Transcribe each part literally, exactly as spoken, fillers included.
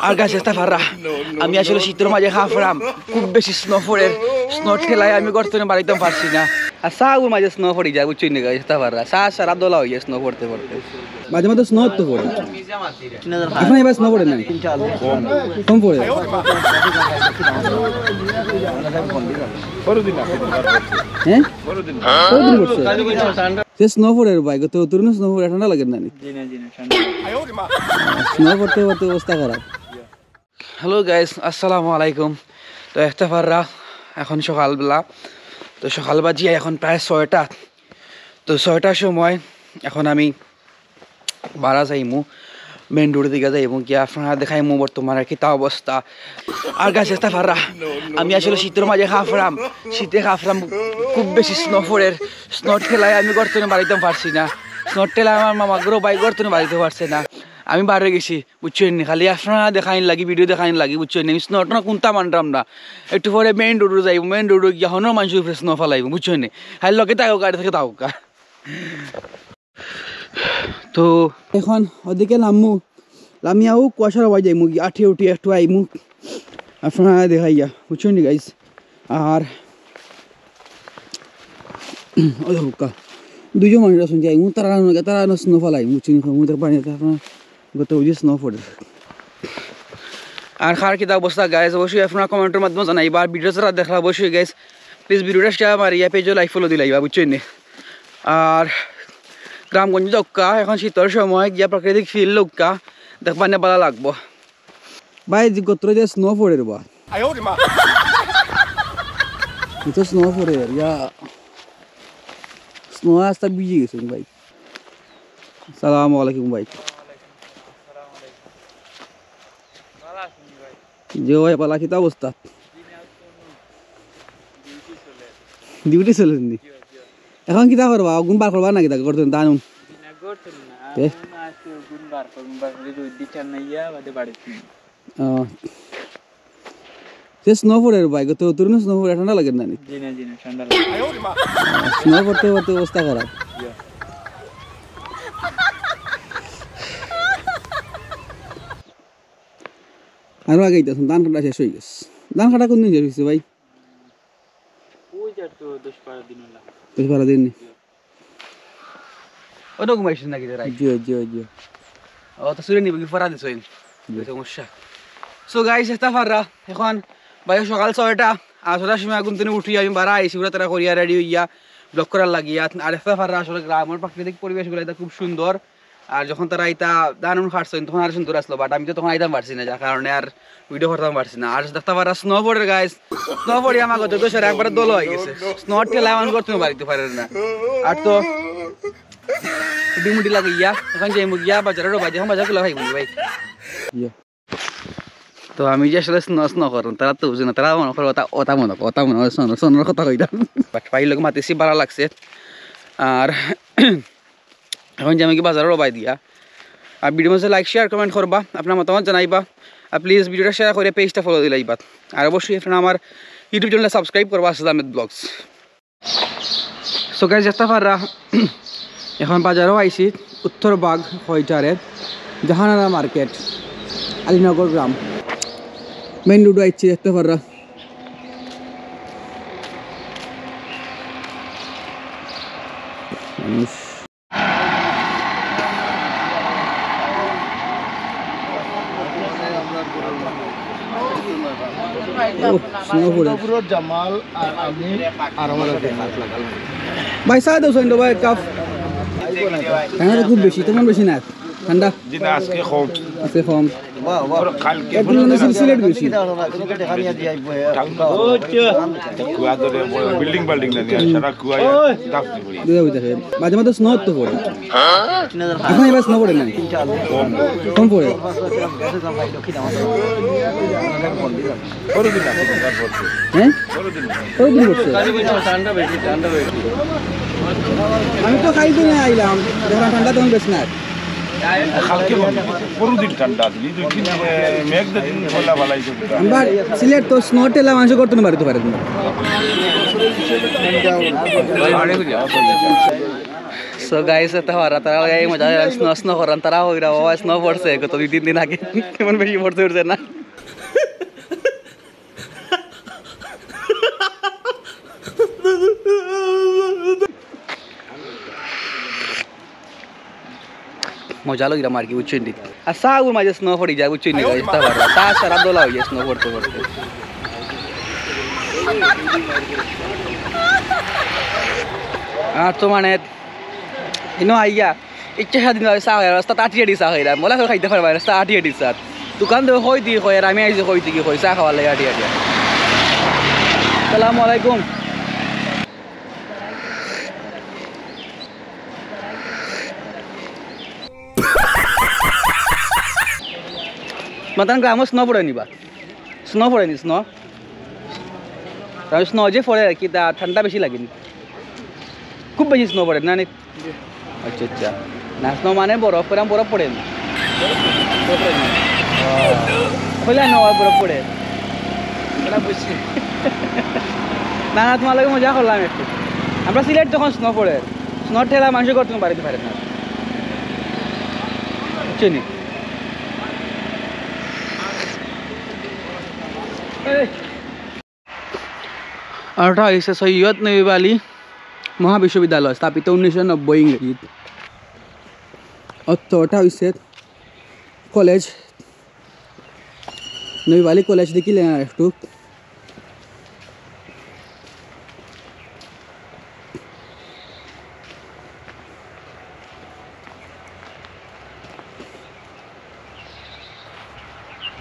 আর গাইস, ইস্তা ফাররা, আমি আসলে শীতর মাঝে হাফরাম, খুব বেশি স্নো পড়ের। স্নো ঠেলায় আমি ঘর তনে বাড়িতাম পারছি না। আর চা ওর মাঝে স্নো পড়ি যায়, বুঝছইন নি গাইস? ইস্তা ফাররা চা সারা দলা অইযায় স্নো পড়তে পড়তে। মাঝে মাঝে স্নো তো পড়ে। আপনার এবার স্নো পড়ে না? কম পড়ে। হ্যাঁ, কতদিন পড়ছে? সে স্নো পড়ের ভাই, গত তোর স্নো পড়ে, ঠান্ডা লাগে না নি? জি না, জি না, ঠান্ডা লাগে। স্নো পড়তে পড়তে অবস্থা খারাপ। হ্যালো গাইস, আসসালামু আলাইকুম। তো ইস্তা ফাররা, এখন সকালবেলা, তো সকাল বাজিয়া এখন প্রায় ছয়টা। তো ছয়টার সময় এখন আমি বারা যাইমু, মেইন রোডের দিকে যাইমু, গিয়া আপনারা দেখাইমু বর্তমানে কিতা অবস্থা। আর গাইস, ইস্তা ফাররা, আমি আসলে শীতর মাঝে হাফরাম, শীতে হাফরাম, খুব বেশি স্নো পড়ের। স্নো ঠেলায় আমি ঘর তনে বাড়িতাম পারছি না। স্নো ঠেলায় আমার মামা ঘরও ভাই ঘর তনে বাড়িতে পারছে না। আমি বারে গেছি, বুঝছইন নি? খালি আপনারা দেখাইন লাগি, ভিডিও দেখাইন লাগি, বুঝছইন নি? আমি স্নো টো কুনতা মানরাম না। একটু পরে মেইন রোডে যাইমু, মেইন রোডে গিয়া হনো মানুষর উপরে স্নো ফালাইমু, বুঝছইন নি? খালি লগে থাকউক্কা, গাড়ি থাকি থাকউক্কা। তো এখন ওদিকে লামমু, লামিয়াও কুয়াশার অবায় যাইমু, আটিয়া উটিয়া একটু আইমু, আপনারা দেখাইয়া, বুঝছইন নি গাইস? আর ওই দেখউক্কা, দুইজন মানুষ আছইন যাইমু, তারা না, তারা না স্নো ফালাইমু, বুঝছইন নি? মুতার পানি, তারা গত ওই যে স্নো পড়ে। আর কার কিতা অবস্থা গাইস, অবশ্যই আপনারা কমেন্টর মাধ্যমে জানাইবা। আর ভিডিও যারা দেখরা অবশ্যই গাইস, প্লিজ ভিডিওটা শেয়ার মারিয়া পেজও লাইক ফলো দিলাইবা, বুঝছইন নি? আর গ্রামগঞ্জ যাউক্কা, এখন শীতর সময় গিয়া প্রাকৃতিক ফিল লউক্কা, দেখবা নে ভালা লাগবো। ভাই, যে গত্র যে স্নো পড়ের বা। এ তো স্নো পড়ের, ইয়া। স্নো আস্তা ভিজি গেছে ভাই। সালাম আলাইকুম ভাই। জি ভাই, ভালা, কিতা অবস্থা? ডিউটি চলের নি? এখন কিতা করবা? অগুন বার করবা নাকি তা করতে ধান উন? তে? আহ, সে স্নো পড়ের ভাই, গত তোর স্নো পড়ে, ঠান্ডা লাগে না নি? জি না, জি না, ঠান্ডা লাগে। স্নো পড়তে পড়তে অবস্থা খারাপ। আরো আগে আইতাম, ধান কাটা শেষ অই গেছে। ধান কাটা কোন দিন শেষ অইছে ভাই? ওই যে আর তো দশ বারো দিন হলো। দশ বারো দিন নি? ওটা ঘুমাইছিস নাকি রে রাইত? জি, জি, জি। ও তো সুরে নিবি কি ফরা দিছ অইন? জি। এই সমস্যা। So guys, ইস্তা ফাররা, এখন ভাই সকাল ছয়টা, আর ছয়টার সময় ঘুম থেকে উঠি আমি বারা আইছি, উড়া তারা করিয়া রেডি হইয়া ব্লগ করার লাগিয়া। আর ইস্তা ফাররা আসলে গ্রামের প্রাকৃতিক পরিবেশগুলো এটা খুব সুন্দর। আর যখন তারা ইতা ধান উন কাটছইন, তখন আরো সুন্দর আসলো, but আমি তো তখন আইতাম পারছি না, যার কারণে আর ভিডিও করতাম পারছি না। আর দেখতা পাররা স্নো পড়ের গাইস, স্নো পড়ি আমার গত দুই সারা একবারে দলা অই গেছে। স্নো ঠেলায় আমার ঘর তনে বাড়িতে পারে না। আর তো মুডি মুডি লাগাইয়া এখন যাইমু গিয়া বাজারে, রোবাই এখন বাজার খোলা খাইবো ভাই। ইয়া। তো আমি যে আসলে স্নো স্নো করুন, তারা তো বুঝে না, তারা মনে করে ওটা, ওটা মনে করে, ওটা মনে করে স্নো, স্নোর কথা কইতাম। But ভাইর লগে মাতিছি, ভালা লাগছে। আর এখন যে আমি কি বাজারে রোবাই দিয়া। আর ভিডিও মাঝে like, share, comment করবা, আপনার মতামত জানাইবা। আর প্লিজ ভিডিওটা শেয়ার করে পেজটা ফলো দিলাইবা। আর অবশ্যই আপনারা আমার YouTube চ্যানেলটা সাবস্ক্রাইব করবা, আসিফ আহমেদ ব্লগস। So guys, ইস্তা ফাররা, এখন বাজারও আইছি, উত্তর বাগ কয়টারে, জাহানারা মার্কেট, আলীনগর গ্রাম, মেইন রোডও আইছি, ইস্তা ফাররা। মানুষ। ও, স্নো পড়ে। সিঙ্গাপুরের জামাল আর আমি আর আমার husband। ভাই, চা দাও, সৈন্য ভাই, এক কাপ। ঠান্ডা তো খুব বেশি, তেমন বেশি না, ঠান্ডা। জি না, আজকে কম। আজকে কম। ওর কালকে এক দিন মানে সিল-, সিলেট বেশি। ঠান্ডা। কুয়া ধরে, বিল্ডিং বাল্ডিং না নিয়ে, সারা কুয়ায় দাপ দিয়ে পড়ি। দুই হাজার থাকে। মাঝে মাঝে স্নো তো পড়ে। এখন এবার স্নো পড়ে নাই। কম। কম পড়ে। পরদিন আছে, তারপর তো। হ্যাঁ? পরদিন। পরদিন পড়ছে। ঠান্ডা বেশি, ঠান্ডা বেশি। আমি তো কালকে নিয়ে আইলাম, যখন ঠান্ডা তখন বেশ না। কালকে বন্ধ, পরদিন ঠান্ডা আছে, এই দুই দিন, এ, মেঘ দুই দিন খোলা ভালাই চলবে। আমরা সিলেট তো স্নো ঠেলা মানুষ করতে না পারি তো পারে না। So guys, এটা হওয়ার তারা এই মজা স্নো স্নো করান, তারা হইরা বাবা স্নো পড়ছে গত দুই তিন দিন আগে, তেমন বেশি পড়ছে উঠছে না। মজা লইলাম আর কি, বুঝছেন নি? আর চা ওর মাঝে স্নো পড়ি যায়, বুঝছেন নি? Guys, তা পারো। চা সারা দোলা হয়ে যায় স্নো পড়তে পড়তে। আর তো মানে ইনো আইয়া ইচ্ছা স্বাধীনভাবে চা খাই, রাস্তা আটি আটি চা খাইলাম। বলা কেউ খাইতে পারবে না, রাস্তা আটি আটি চা। দোকান তো কই দিয়ে কই, আর আমি আইছি কই থেকে কই, চা খাওয়ার লাগে আটি আটি। আসসালামু আলাইকুম। মাতান গ্রামো স্নো পড়েনি বা? স্নো পড়েনি, স্নো? কারণ স্নো যে পড়ে আর কি, তা ঠান্ডা বেশি লাগেনি। খুব বেশি স্নো পড়ে না নি? আচ্ছা, আচ্ছা। না, স্নো মানে বরফ, এরম বরফ পড়ে না। বরফ পড়ে না। ও। কইলা না, বরফ পড়ে। ওটা বুঝছি। না, না, তোমার লগে মজা করলাম একটু। আমরা সিলেট যখন স্নো পড়ে, স্নোর ঠেলা মানুষের ঘর তুমি বাড়িতে পারে না। বুঝছো নি? এই। আর ওটা হইছে সৈয়দ নবী আলী মহাবিশ্ববিদ্যালয়, স্থাপিত উনিশশো নব্বই ইংরেজিত। অত ওটা হইছে কলেজ, নবী আলী কলেজ দেখিলে না একটু।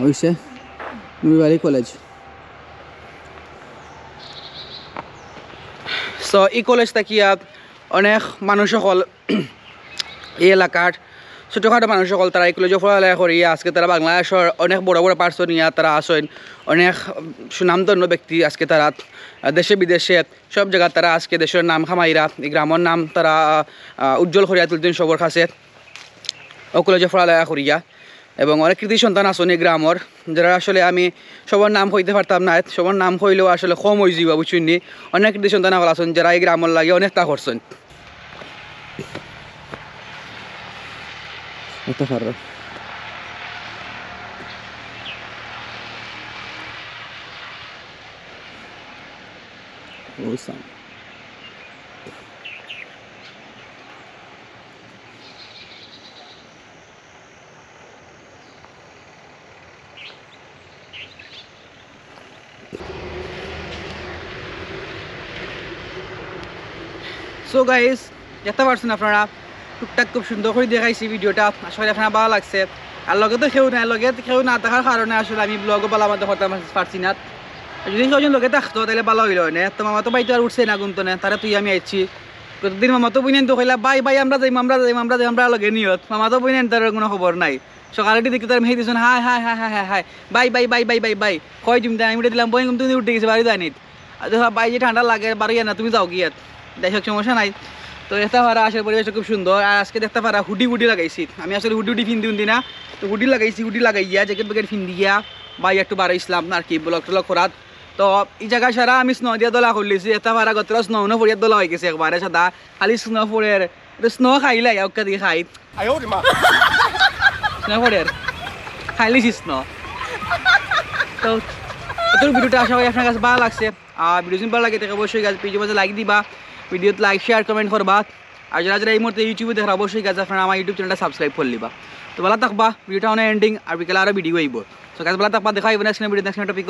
হইছে নবী আলী কলেজ। So, ই কলেজ থাকিয়া অনেক মানুষ সকল এই এলাকার ছোটোখাটো মানুষ সকল তারা ই কলেজো পড়ালেখা করিয়া আজকে তারা বাংলাদেশর অনেক বড় বড় পার্সন ইয়া তারা আছইন, অনেক সুনামধন্য ব্যক্তি আজকে তারা দেশে বিদেশে সব জাগাত তারা আজকে দেশর নাম কামাইরা, এই গ্রামর নাম তারা, আহ, উজ্জ্বল করিয়া তুলছইন সবর কাছে। অউ কলেজো পড়ালেখা করিয়া এবং অনেক কৃতি সন্তান আছইন এই গ্রামর, যারা আসলে আমি সবর নাম কইতে পারতাম না, সবর নাম কইলেও আসলে কম অইযিবো, বুঝছইন নি? অনেক কৃতি সন্তান সকল আছইন, যারা এই গ্রামর লাগি অনেকতা করছইন। এটা কার? ওসাম। So guys, দেখতা পারছইন আপনারা, টুকটাক খুব সুন্দর করি দেখাইছি ভিডিওটা। আশা করি আপনারা ভালা লাগছে। আর লগে তো কেউ নাই, লগে কেউ না থাকার কারণে আসলে আমি ব্লগও ভালা মতো করতাম পারছি না। আর যদি কেউ জন লগে থাকতো, তাইলে ভালা অইলো অনে। তো মামাতো ভাই তো আর উঠছে না ঘুম তনে, তারে থুইয়া আমি আইছি। গতদিন মামাতো বইনাইন তো কইলা, "ভাই, ভাই, আমরা যাইমু, আমরা যাইমু, আমরা যাইমু, আমরা লগে নিয়ত।" মামাতো বইনাইন তার কোনো খবর নাই। সকালে দেখি তার মেহে দিছইন, "hi, hi, hi, hi, hi, ভাই, ভাই, ভাই।" কই তুমি? আমি উঠে দিলাম, বইন ঘুম তনে উঠি গেছে, বাড়ি যাইনি। আর দেখো ভাই, যে ঠান্ডা লাগে, বাড়ি যায় না, তুমি যাও গিয়া। যাই হোক, সমস্যা নাই। তো এটা হওয়ার আশের পরিবেশ খুব সুন্দর। আর আজকে দেখতা পাররা হুডি উডি লাগাইছি। আমি আসলে হুডি উডি ফিন্দি উন্দি না, তো হুডি লাগাইছি, হুডি লাগাইয়া, জ্যাকেট প্যাকেট ফিন্দিয়া, ভাই একটু বারইছলাম আর কি, ব্লগ টলগ করাত। তো ই জাগা সারা আমি স্নো দিয়া দলা করিলিছি। দেখতা পাররা গতরা স্নো উনো পড়িয়া দলা অইগেছে একবারে সাদা, খালি স্নো পড়ের। এটা স্নো খাইলাই, আউক্কা দিয়ে খাই। স্নো পড়ের। খাইলিছি স্নো। তো, তো ভিডিওটা আশা করি আপনার কাছে ভালা লাগছে। আর ভিডিও যদি ভালা লাগে থাকে অবশ্যই গাইস পেজর মাঝে লাইক দিবা, ভিডিওত লাইক, শেয়ার, কমেন্ট করবা। আর যারা যারা এই মুহূর্তে YouTube-এ দেখরা অবশ্যই গাইস আপনারা আমার YouTube চ্যানেলটা সাবস্ক্রাইব করিলিবা। তো ভালা থাকবা, ভিডিওটা অনে এন্ডিং, আর বিকালে আরও ভিডিও আইবো। তো গাইস ভালা থাকবা, দেখা অইবো নেক্সট ভিডিও, নেক্সট টপিক।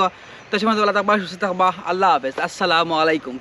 তো সে মাঝে ভালা থাকবা, সুস্থ থাকবা, আল্লাহ হাফেজ, আসসালামু আলাইকুম।